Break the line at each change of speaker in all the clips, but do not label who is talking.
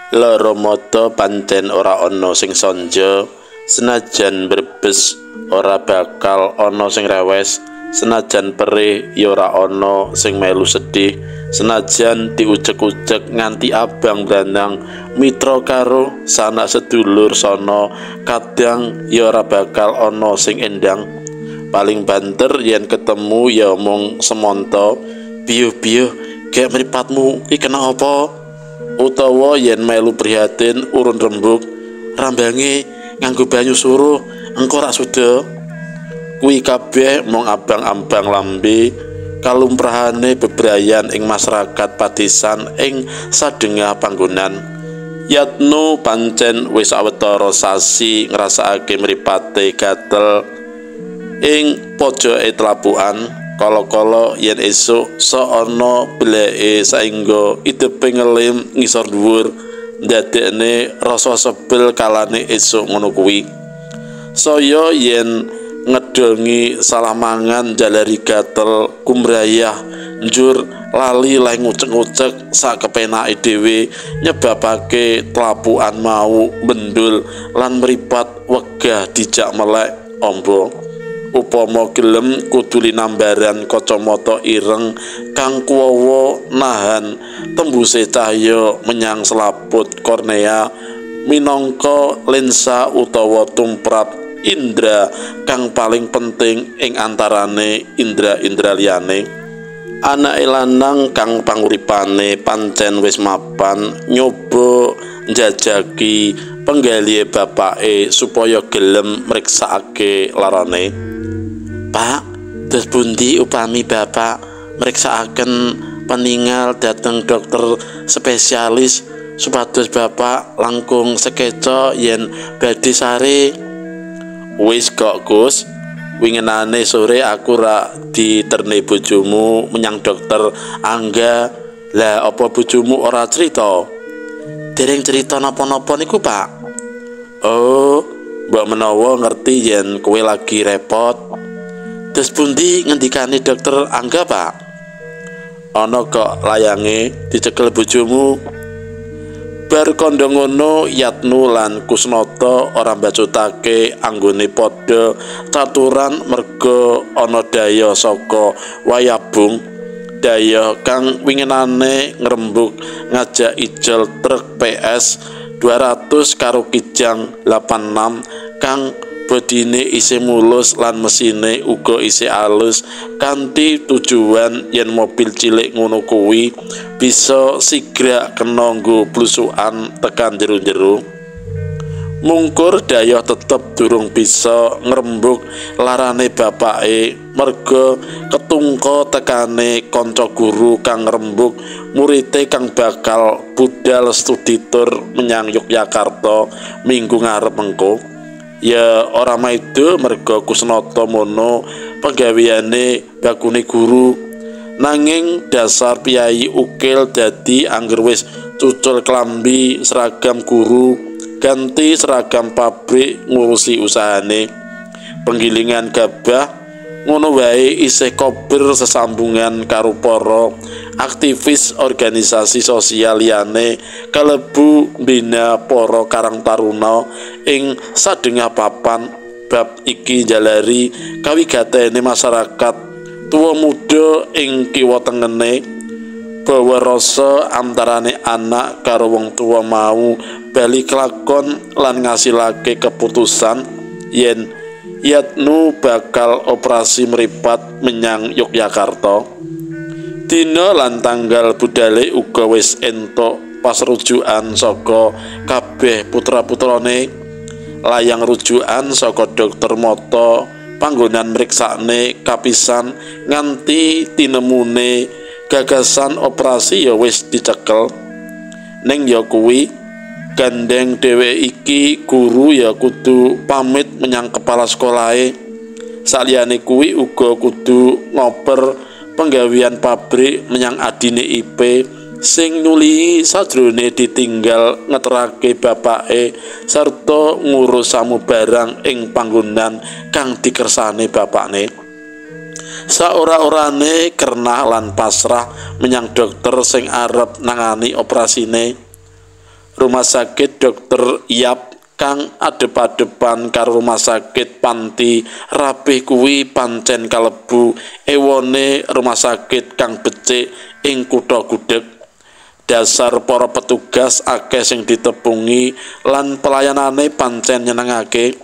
Lara mata pancen ora ana sing sanja, senajan brebes ora bakal ana sing rewes, senajan perih ya ora ana sing melu sedih, senajan diucek-ucek nganti abang branang mitra karo sanak sedulur sono kadang ya ora bakal ana sing endang. Paling banter yen ketemu ya mung semonto, biyuh-biyuh gek mripatmu iki kena apa, utawa yen melu prihatin urun rembug rambange nganggo banyu suruh engko rak suda. Kuwi kabeh mung abang-abang lambe kalumprahane bebrayan ing masyarakat padesan ing sadengah panggonan. Yatno pancen wis sawetara sasi ngrasakake mripate gatel ing pojoke tlapukan. Kala-kala yen esuk sok ana bleke saengga idepe ngelim ngisor dhuwur, ndadekne rasa sebel kalane esuk ngono kuwi. Saya yen ngedongi salah mangan jalari gatel kumrayah njur lali lae ngucek-ngucek sak kepenake dhewe, nyebabake tlapukan mau bendul lan mripat wegah dijak melek amba. Upama gelem kudu linambaran kacamata ireng kang kuwawa nahan tembuse cahya menyang selaput kornea minangka lensa utawa tumprap indra kang paling penting ing antarane indra-indra liyane. Anake lanang kang panguripane pancen wis mapan nyoba njajaki penggalihe bapake supaya gelem mriksakake larane. Pak, terus pundi upami bapak mriksakaken peningal dhateng dokter spesialis supados bapak langkung sekeca yen badhe sare? Wis kok Gus, wingenane sore aku rak diterne bojomu menyang dokter Angga. Lah apa bojomu ora cerita? Dereng cerita napa-napa niku Pak. Oh, mbok menawa ngerti yen kowe lagi repot. Terus pundi ngendikane dokter Angga Pak? Ana kok layange dicekel bojomu. Bar kandha ngono Yatno lan Kusnata ora mbacutake anggone padha caturan merga ana daya saka Wayabung, daya kang winginane ngrembug ngajak ijol truk PS 200 karo Kijang 86 kang bodine isih mulus lan mesine uga isih alus, kanthi tujuan yen mobil cilik ngono kuwi bisa sigrak kena nggo blusukan tekan jero-jero. Mungkur daya tetep durung bisa ngrembug larane bapake merga ketungka tekane kanca guru kang ngrembug murite kang bakal budal studi tur menyang Yogyakarta minggu ngarep mengko. Ya ora maido merga Kusnata mono penggaweane bakune guru, nanging dasar piyayi ukil dadi angger wis cucul klambi seragam guru ganti seragam pabrik ngurusi usahane. Penggilingan gabah ngono wae isih kober sesambungan karo para aktivis organisasi sosial liyane kalebu mbina para karang taruna ing sadengah papan. Bab iki njalari kawigatene masyarakat tuwa muda ing kiwa tengene bawa rasa antarane anak karo wong tuwa mau bali kelakon lan ngasilake keputusan yen Yatno bakal operasi mripat menyang Yogyakarta. Dina lan tanggal budale uga wis entuk pasrujukan saka kabeh putra-putrane. Layang rujukan saka dokter mata panggonan mriksane kapisan nganti tinemune gagasan operasi ya wis dicekel. Ning ya kuwi gandeng dhewe iki guru ya kudu pamit menyang kepala sekolahe. Saliyane kuwi uga kudu ngoper penggawean pabrik menyang adine IP sing nyulihi sajrone ditinggal ngeterake bapake sarta ngurus samubarang ing panggonan kang dikersane bapakne. Saora-orane kernah lan pasrah menyang dokter sing arep nangani operasine. Rumah sakit Dokter Yap kang adep-adepan karo rumah sakit Panti Rapih kuwi pancen kalebu ewone rumah sakit kang becik ing kutha Gudeg. Dasar para petugas akeh sing ditepungi lan pelayanane pancen nyenengake.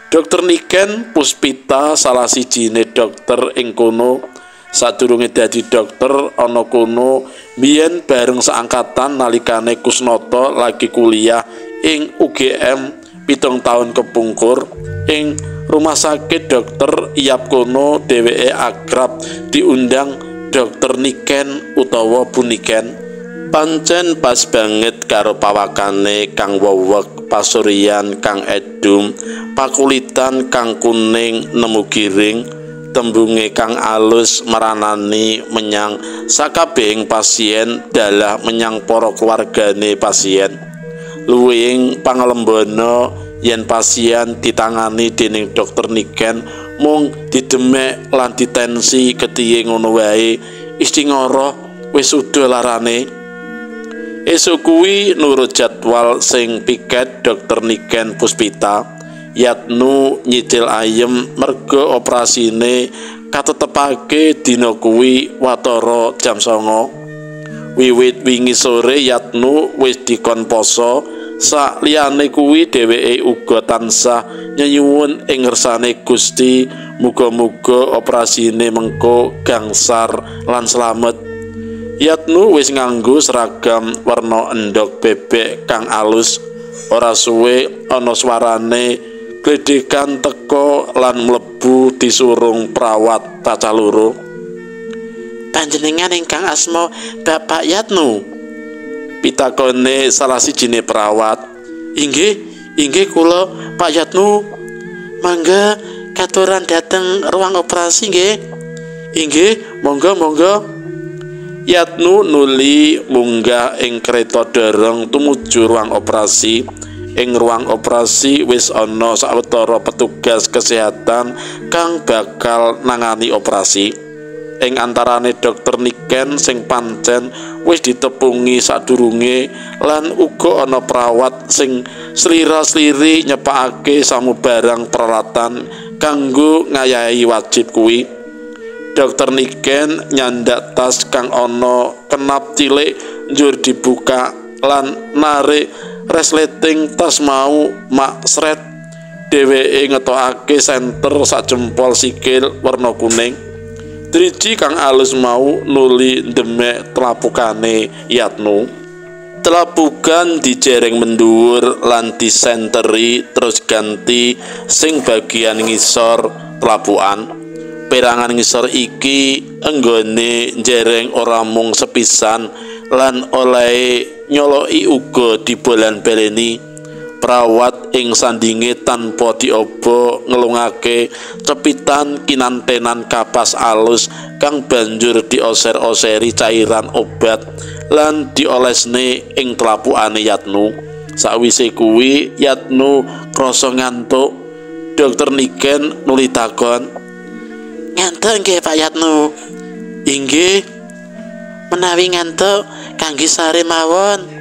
Dokter Niken Puspita salah sijine dokter ing kono. Sadurunge dadi dokter ana kono biyen bareng seangkatan nalikane Kusnoto lagi kuliah ing UGM 7 tahun kepungkur. Ing rumah sakit Dokter Yap kono dheweke akrab diundang Dokter Niken utawa Bu Niken. Pancen pas banget karo pawakane kang wewek, pasuryan kang edum, pakulitan kang kuning nemu giring, tembunge kang alus meranani menyang sakabehing pasien dalah menyang para keluargane pasien. Luwing pangalembono yen pasien ditangani dening Dokter Niken mung didemek lan ditensi ketiye ngono wae, istingoro wis udah larane. Esuk kuwi nurut jadwal sing piket Dokter Niken Puspita, Yatnu nyicil ayem merga operasine katetepake dina kuwi watara jam 09. Wiwit wingi sore Yatnu wis dikon poso, sakliyane kuwi dheweke uga tansah nyenyuwun ing ngersane Gusti muga-muga operasine mengko gangsar lan slamet. Yatnu wis nganggo seragam werna endhog bebek kang alus. Ora suwe ana swarane gledhekan teka lan mlebu disurung perawat cacah loro. Panjenengan ingkang asma Bapak Yatnu? Pitakone salah sijine perawat. Inggih, inggih kula Pak Yatnu. Mangga katuran dhateng ruang operasi nggih. Inggih, monggo monggo. Yatnu nuli munggah ing kereta dorong tumuju ruang operasi. Ing ruang operasi wis ana sawetara petugas kesehatan kang bakal nangani operasi. Ing antarane Dokter Niken sing pancen wis ditepungi sadurunge lan uga ana perawat sing slira-sliri nyepakake samubarang peralatan kanggo ngayahi wajib kuwi. Dokter Niken nyandak tas kang ana kenap cilik njur dibuka lan narik resleting tas mau mak sret. Dheweke ngetokake senter sak jempol sikil werna kuning. Driji kang alus mau nuli ndemek telapukane Yatnu. Telapukan dijereng mendhuwur lan disenteri terus ganti sing bagian ngisor telapukan. Perangan ngisor iki enggone njereng ora mung sepisan lan olehe nyoloki uga dibolan-baleni. Perawat ing sandinge tanpa diobo ngelungake cepitan kinantenan kapas alus kang banjur dioser-oseri cairan obat lan diolesne ing telapukane Yatnu. Sakwise kuwi Yatnu krasa ngantuk. Dokter Niken nuli takon, "Ngantuk nggih Pak Yatnu?" "Inggih." "Menawi ngantuk kangge sare mawon."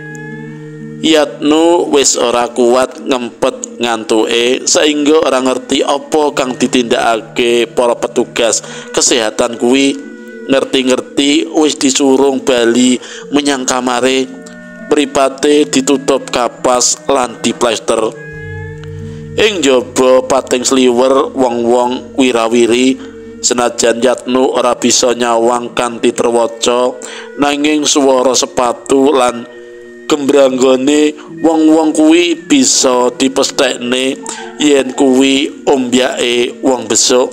Yatnu wis ora kuat ngempet ngantuke sehingga ora ngerti apa kang ditindakake para petugas kesehatan kuwi. Ngerti-ngerti wis disurung bali menyang kamare, mripate ditutup kapas lan diplester. Ing njaba pating sliwer wong-wong wirawiri. Senajan Yatnu ora bisa nyawang kanthi terwaca, nanging swara sepatu lan gembranggone wong-wong kuwi bisa dipesthekne yen kuwi ombyake wong besuk.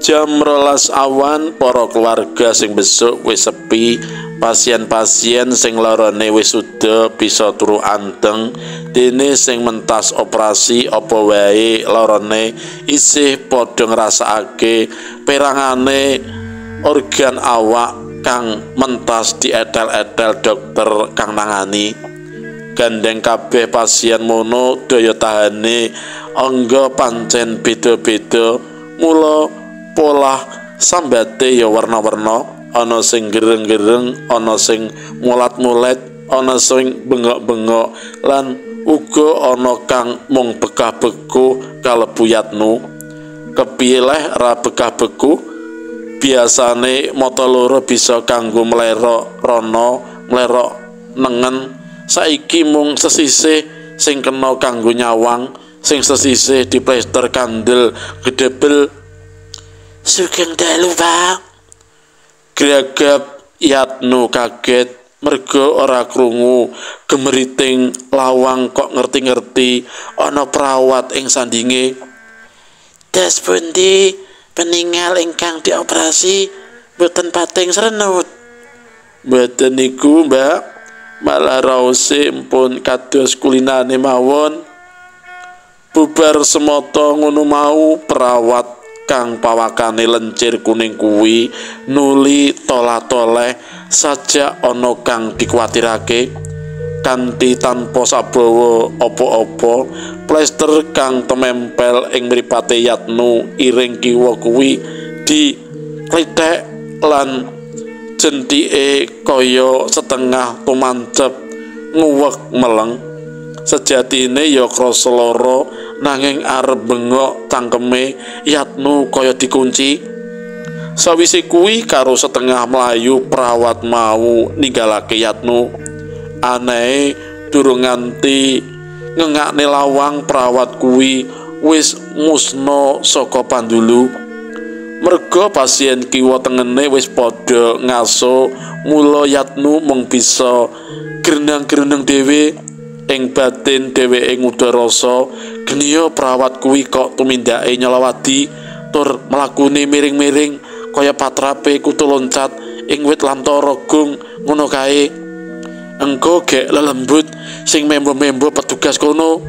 Jam 12 awan para keluarga sing besuk wis sepi, pasien-pasien sing larane wis suda bisa turu anteng, dene sing mentas operasi apa wae larane isih padha ngrasakake perangane organ awak kang mentas dietel-etel dokter kang nangani. Gandeng kabeh pasien mono daya tahane angga pancen beda-beda, mula polah sambate ya warna-warna, ana sing gereng-gereng, ana sing mulat-mulet. ana sing bengok-bengok lan uga ana kang mung bekah-bekuh kalebu Yatnu. Kepiye leh ra bekah-bekuh, biasane mata loro bisa kanggo mlerok rono, mlerok nengen. Saiki mung sesisih sing kena kanggo nyawang, sing sesisih diplester kandel gedebel. Sugeng dalu, Pak. Gragap Yatnu kaget merga ora krungu gemeriting lawang kok ngerti-ngerti ana perawat ing sandinge. Das pundi peninggal ingkang dioperasi mboten pating srenut? Mboten niku, Mbak. Malah raose empun kados kulinane mawon. Bubar semata ngono mau, perawat kang pawakane lencir kuning kuwi nuli tolah-toleh saja ana kang dikuwatirake. Kanthi tanpa sabawa apa-apa, plester kang temempel ing mripate Yatnu iring kiwa kuwi diklithek lan jentike kaya setengah tumancep nguwek meleng. Sejatine ya krasa lara, nanging arep bengok cangkeme Yatnu kaya dikunci. Sawise kuwi karo setengah mlayu perawat mau ninggalake Yatnu. Anehe durung nganti ngengakne lawang, perawat kuwi wis musna saka pandulu. Merga pasien kiwa tengene wis padha ngaso, mula Yatnu mung bisa grenang-greneng dhewe. Ing batin dheweke ngudha rasa geniya perawat kuwi kok tumindake nyalawadi tur mlakune miring-miring kaya patrape kutu loncat ing wit lantara gung ngono kae. Engko gek lelembut sing membo-membo petugas kono.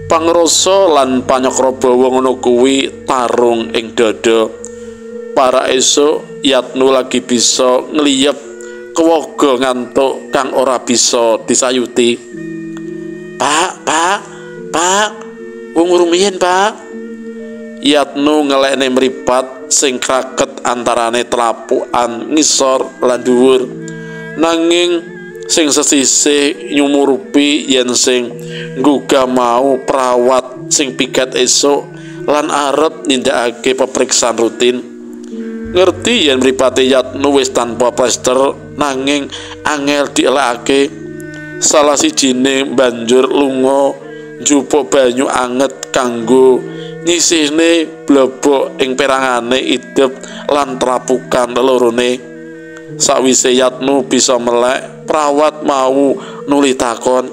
Pangrasa lan panyakrabawa ngono kuwi tarung ing dada. Para esuk Yatnu lagi bisa ngliyep kewoga ngantuk kang ora bisa disayuti. Pak, Pak, Pak, wong rumiyin, Pak. Yatnu ngelekne mripat sing kraket antarane telapukan ngisor lan dhuwur. Nanging sing sesisih nyumurupi yen sing nggugah mau perawat sing piket esuk lan arep nindakake peperiksaan rutin. Ngerti yen mripate Yatnu wis tanpa plester, nanging angel dielekake. Salah sijine banjur lunga njupuk banyu anget kanggo nyisihne blobok ing perangane idep lan telapukan lelorone. Sawise Yatnu bisa melek, perawat mau nuli takon,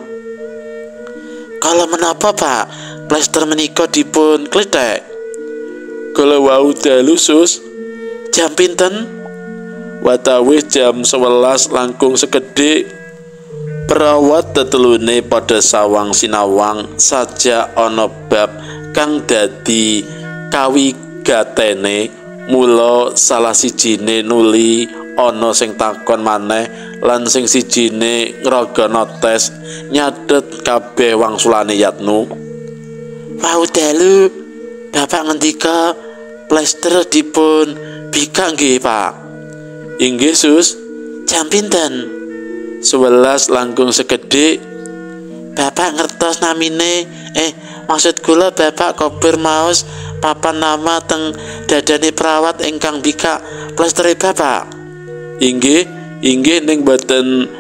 "Kala menapa, Pak, plester menika dipun klithek?" "Kala wau dalu, Sus." "Jam pinten?" "Watawis jam 11 langkung sekedhik." Perawat tetelune padha sawang sinawang saja ana bab kang dadi kawigatene, mula salah sijine nuli ana sing takon maneh lan sing sijine ngraga notes nyathet kabeh wangsulane Yatnu. "Wau dalu bapak ngendika plester dipun bikak nggih, Pak?" "Inggih, Sus." "Jam pinten?" 11 langkung sekedhik." "Bapak ngertos namine, maksud kula bapak kober maos papan nama teng dadane perawat ingkang bikak plestere bapak?" "Inggih, inggih, ning boten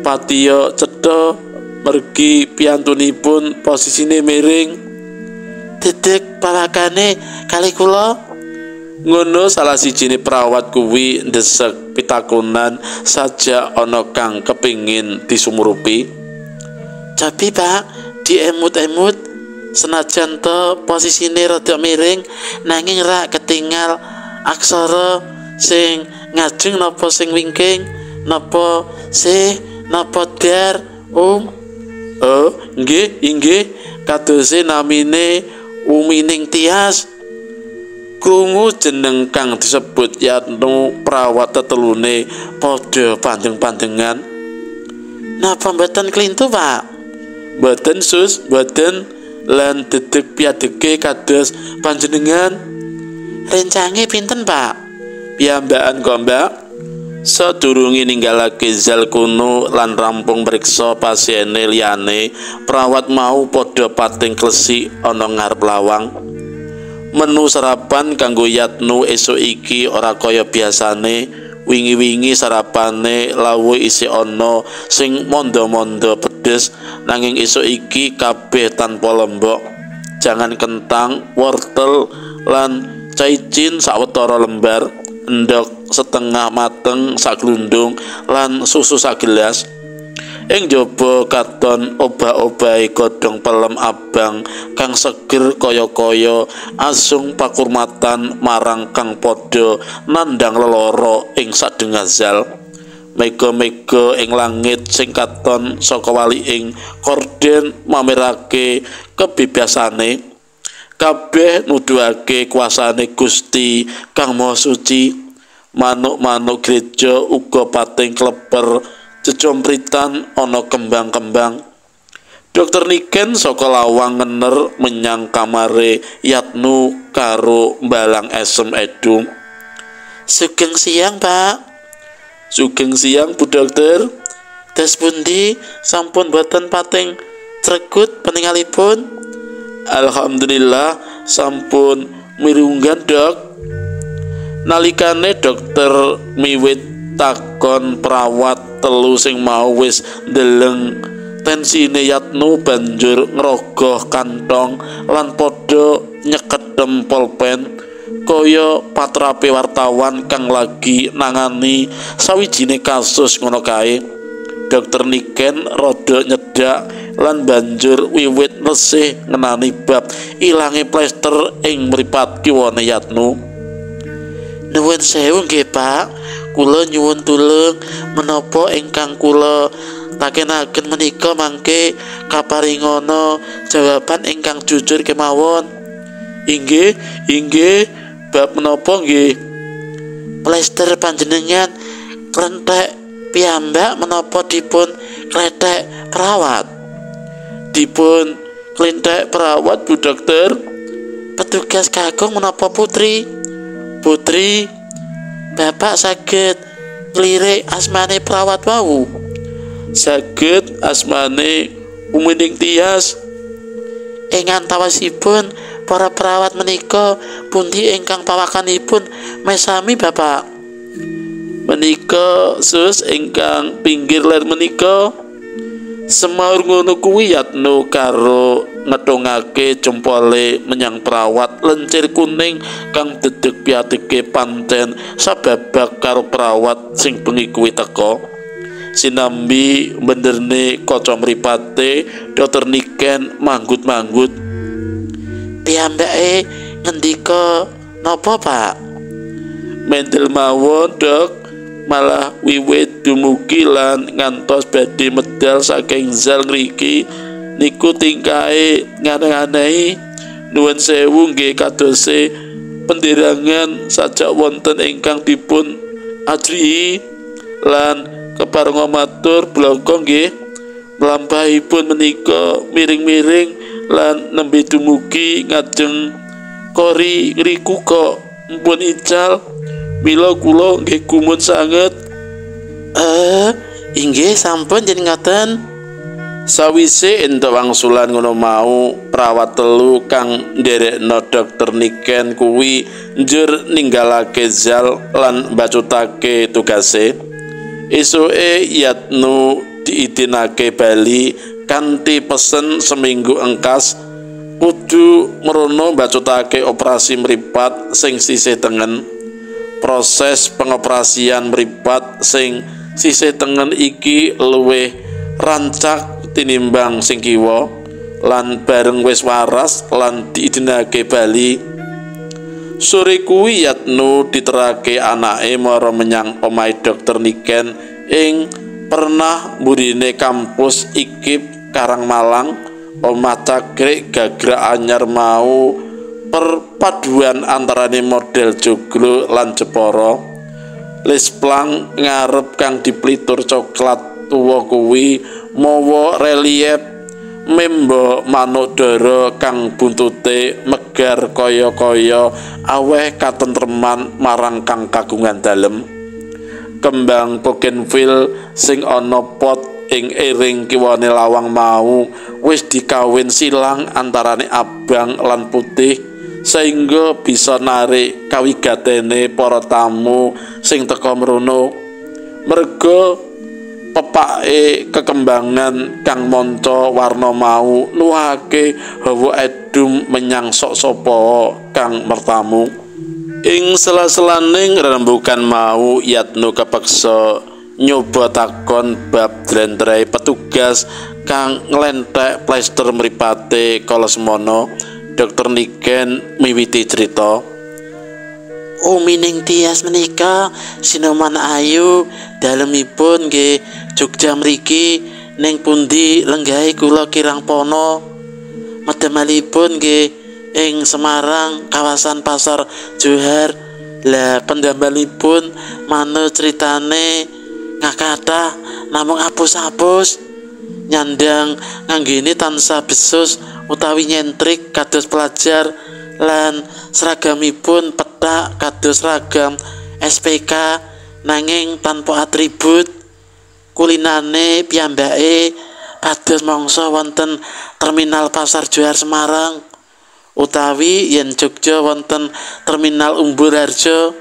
patiya cetha mergi piantunipun posisine miring." "Dedek pawakane kali kula." Ngono salah sijine perawat kuwi ndesek pitakonan saja ana kang kepingin disumurupi. "Tapi Pak, diemut-emut senajan to posisine rada miring nanging rak ketinggal aksara sing ngajeng napa sing wingking, napa sih, napa dar, um." "Oh, nggih, inggih, kadose namine Umining Tias." Krungu jeneng kang disebut Yatnu, perawat tetelune padha pandeng-pandengan. "Napa mboten klintu, Pak?" "Mboten, Sus, mboten. Lan dedeg piadege kados panjenengan." "Rencange pinten, Pak?" "Piyambakan kok, Mbak." Sadurunge ninggalake zal kuno lan rampung mriksa pasiene liyane, perawat mau padha pating klesik ana ngarep lawang. Menu sarapan kanggo Yatno esuk iki ora kaya biasane. Wingi-wingi sarapane lawuh isih ana sing mondo-mondo pedes, nanging esuk iki kabeh tanpa lembok. Jangan kentang, wortel lan caicin sawetara lembar, endhog setengah mateng saglundung lan susu sagelas. Ing jaba katon obah-obahe godhong pelem abang kang seger kaya-kaya asung pakurmatan marang kang padha nandhang lelara ing sadengah zal. Mega-mega ing langit sing katon saka waliking korden mamerake kebebasane. Kabeh nuduhake kuasane Gusti Kang Maha Suci. Manuk-manuk gereja uga pating kleper jejompritan ana kembang-kembang. Dokter Niken saka lawang ngener menyang kamare Yatno karo mbalang esem edum. Sugeng siang, Pak. Sugeng siang, Bu Dokter. Des pundi sampun boten pating tregut peningalipun? Alhamdulillah sampun mirunggan, Dok. Nalikane dokter miwit takon perawat telu sing mau wis ndeleng tensine Yatno banjur ngrogoh kantong lan padha nyeketem polpen kaya patrape wartawan kang lagi nangani sawijine kasus ngono kae. Dokter Niken rada nyedak lan banjur wiwit resih ngenani bab ilange plester ing mripat kiwane Yatno. Nuwun sewu nggih, Pak. Kula nyuwun tulung menapa ingkang kula takenaken menika mangke kaparingana jawaban ingkang jujur kemawon. Inggih, inggih, bab menapa nggih? Plester panjenengan klenthek piyambak menapa dipun klethek perawat? Dipun klenthek perawat, Bu Dokter. Petugas kakung menapa putri? Putri. Bapak saged nglirik asmane perawat wau? Saged, asmane Umining Tias. Ing antawasipun para perawat menika pundi ingkang pawakanipun mesami, Bapak? Menika sus ingkang pinggir ler menika. Semaur ngono kuwi Yatno karo ngethungake jempole menyang perawat lencir kuning kang dedeg piatike pancen sababak karo perawat sing bengi kuwi teka. Sinambi benderne kaca mripate Dokter Niken manggut-manggut. Piyambake ngendika napa, Pak? Mendel mawon, Dok. Malah wiwit dumugi lan ngantos badhe medal saking zal ngriki niku tingkahe nganeh-anehi. Nuwun sewu nggih kadose penderangan sajak wonten ingkang dipun ajrihi lan keparenga matur bloko nggih. Mlampahipun menika miring-miring lan nembe dumugi ngajeng kori ngriku kok mpun ical. Mila kula nggih gumun sanget. Inggih sampun yen ngoten. Sawise entuk wangsulan ngono mau, perawat telu kang nderekno Dokter Niken kuwi njur ninggalake zal lan mbacutake tugase. Esuke Yatno diidinake bali kanthi pesen seminggu engkas kudu mrono mbacutake operasi mripat sing sisih tengen. Proses pengoperasian mripat sing sisih tengen iki luwih rancak tinimbang sing kiwa lan bareng wis waras lan diidinake bali. Sore kuwi Yatno diterake anake mara menyang omahe Dokter Niken ing pernah mburine kampus IKIP Karangmalang. Omah cakrik gagrak anyar mau perpaduan antarane model joglo lan Jepara. Lisplang ngarep kang diplitur coklat tuwa kuwi mawa relief membo manuk dara kang buntute megar kaya-kaya aweh katentreman marang kang kagungan dalem. Kembang bougainville sing ana pot ing ering kiwane lawang mau wis dikawin silang antarane abang lan putih sehingga bisa narik kawigatene para tamu sing teka mrono. Merga pepake kekembangan kang manca warna mau nuwuhake hawa edum menyang sok sapa kang mertamu. Ing sela-selaning rembukan mau Yatno kepeksa nyoba takon bab dlentreh petugas kang nglenthek plester mripate kala semono. Dokter Niken miwiti crita.
Umi Ning Tias menika sinuman ayu, dalemipun nggih Jogja mriki, ning pundi lenggahe kula kirang pono. Medemalipun nggih ing Semarang kawasan Pasar Johar. Lah pendamelipun manut critane ngakathah namung apus-apus, nyandang nganggene tansah besus utawi nyentrik kados pelajar lan seragamipun petak kados seragam SPK nanging tanpa atribut. Kulinane piyambake pados mangsa wonten terminal Pasar Johar Semarang utawi yen Jogja wonten terminal Umbulharjo.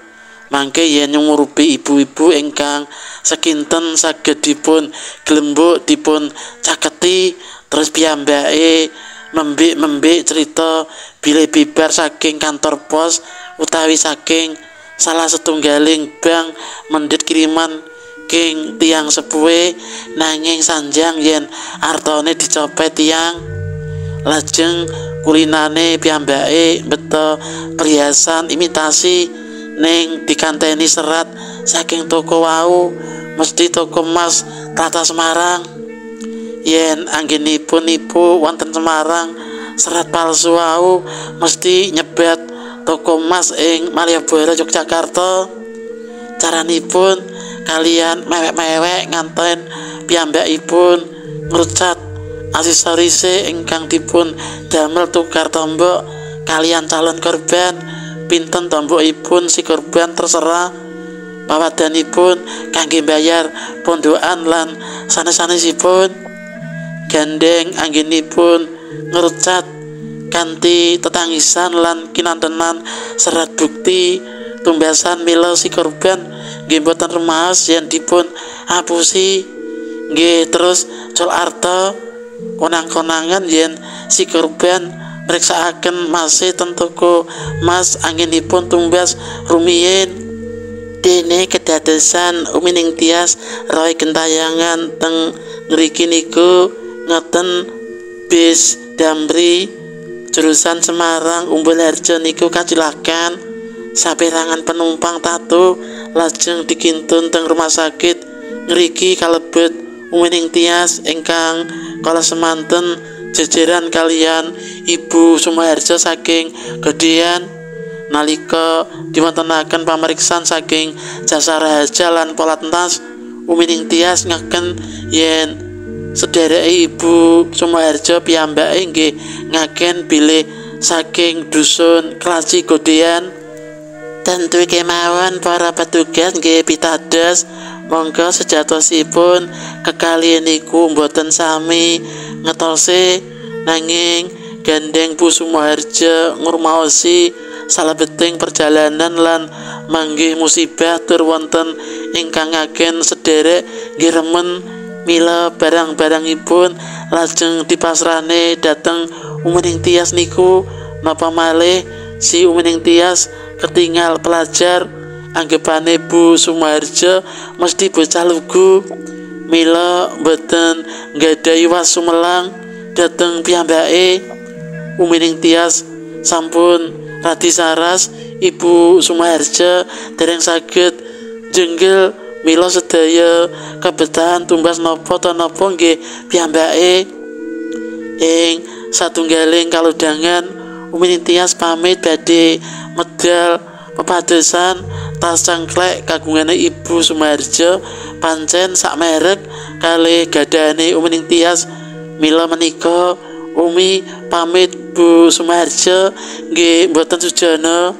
Mangke yen nyumurupi ibu-ibu ingkang sekinten saged dipun glembuk dipun caketi, terus piyambake membik-membik cerita bilih bibar saking kantor pos utawi saking salah setunggaling bank mendhet kiriman king tiyang sepuhe, nanging sanjang yen artane dicopet tiyang. Lajeng kulinane piyambake beto perhiasan imitasi ning dikanteni serat saking toko wau, mesti toko emas tata Semarang. Yen anggenipun ibu wonten Semarang, serat palsu wau mesti nyebat toko emas ing Malioboro Yogyakarta. Caranipun kalian mewek-mewek nganten piyambakipun ngrucat aksesorise ingkang dipun damel tukar tombok kalian calon korban. Pinten tombokipun si korban terserah pawadanipun kangge bayar pondokan lan sanes-sanesipun. Gandeng anggenipun ngrucat kanthi tetangisan lan kinantenan serat bukti tumbasan, mila si korban nggih mboten remaos yen dipun apusi. Nggih terus col arta konang-konangan yen si korban mriksaaken mase ten toko mas anggenipun tumbas rumiyin. Dene kedadosan Umi Ning Tias roy gentayangan teng ngriki niku ngeten bis Damri jurusan Semarang Umbulharjo niku kacilakan saperangan penumpang tatu lajeng dikintun teng rumah sakit ngriki kalebet Umi Ning Tias ingkang kala semanten jejeran kalian Ibu Sumoharjo saking Godean. Nalika diwontenaken pamriksan saking Jasa Raharja lan Polantas, Umi Ning Tias ngaken yen sedereke Ibu Sumoharjo piyambake nggih ngaken bilih saking dusun Klaci Godean. Tentu kemawon para petugas nggih pitados monggo sejatosipun kekalihan niku mboten sami ngetose, nanging gandeng Bu Sumoharjo ngrumaosi salebeting perjalanan lan manggih musibah tur wonten ingkang ngaken sederek nggih remen, mila barang-barangipun lajeng dipasrahne dhateng Umi Ning Tias niku. Napa malih si Umi Ning Tias ketinggal pelajar, anggepane Bu Sumoharjo mesti bocah lugu, mila mboten nggadahi was sumelang dhateng piyambake. Umi Ning Tias sampun radi saras, Ibu Sumoharjo dereng saged jenggel, mila sedaya kebetahan tumbas napa ta napa nggih piyambake. Ing satunggaling kalodhangan Umi Ning Tias pamit badhe medal pepadosan tas cangklek kagungane Ibu Sumoharjo pancen sak merek kalih gadhahane Umi Ning Tias. Mila menika Umi pamit Bu Sumoharjo nggih mboten sujana.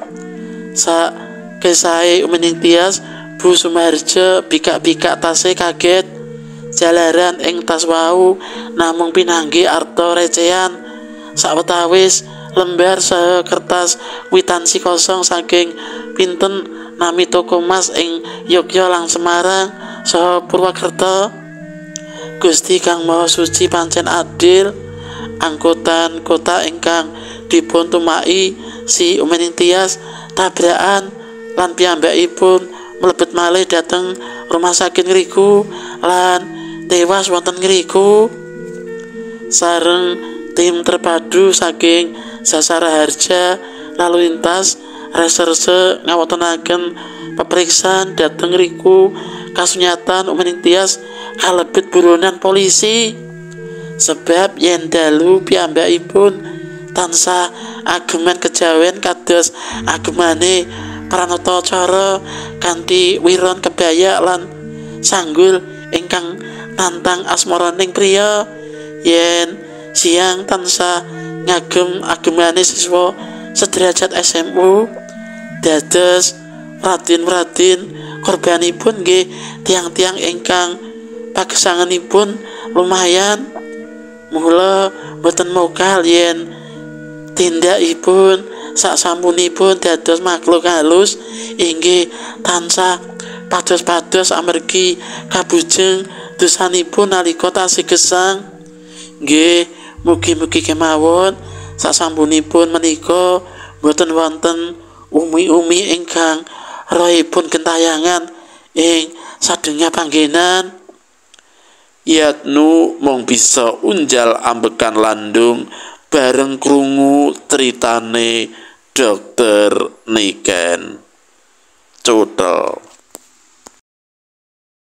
Sak kesahe Umi Ning Tias, Bu Sumarjo bikak-bikak tase kaget jalaran ing tas wau namung pinanggih arta recehan sawetawis lembar saha kertas kwitansi kosong saking pinten nami toko mas ing Yogya lan Semarang saha Purwokerto. Gusti Kang Maha Suci pancen adil. Angkutan kota ingkang dipun tumaki si Umining Tias tabrakan lan piyambakipun mlebet malih dhateng rumah sakit ngriku lan tewas wonten ngriku. Sareng tim terpadu saking Sasara Harja lalu lintas reserse ngawontenaken peperiksaan dhateng ngriku. Kasunyatan Umining Tias kalebet buronan polisi sebab yen dalu piyambakipun tansah ageman kejawen kados agemane pranatacara kanthi wiron kebaya lan sanggul ingkang nantang asmaraning priya. Yen siang tansah ngagem agemane siswa sederajat SMU. Dados radin-radin korbanipun nggih tiang-tiang ingkang pagesanganipun lumayan. Mula boten mokal yen tindakipun sasampunipun dados makhluk halus inggih tansah pados-pados amargi kabujeng dosanipun nalika tasih gesang. Nggih mugi-mugi kemawon sasampunipun menika boten wonten umi-umi ingkang rohipun gentayangan ing sadengah panggenan.
Yatnu mung bisa unjal ambekan landung bareng krungu critane Dokter Niken. Cutel.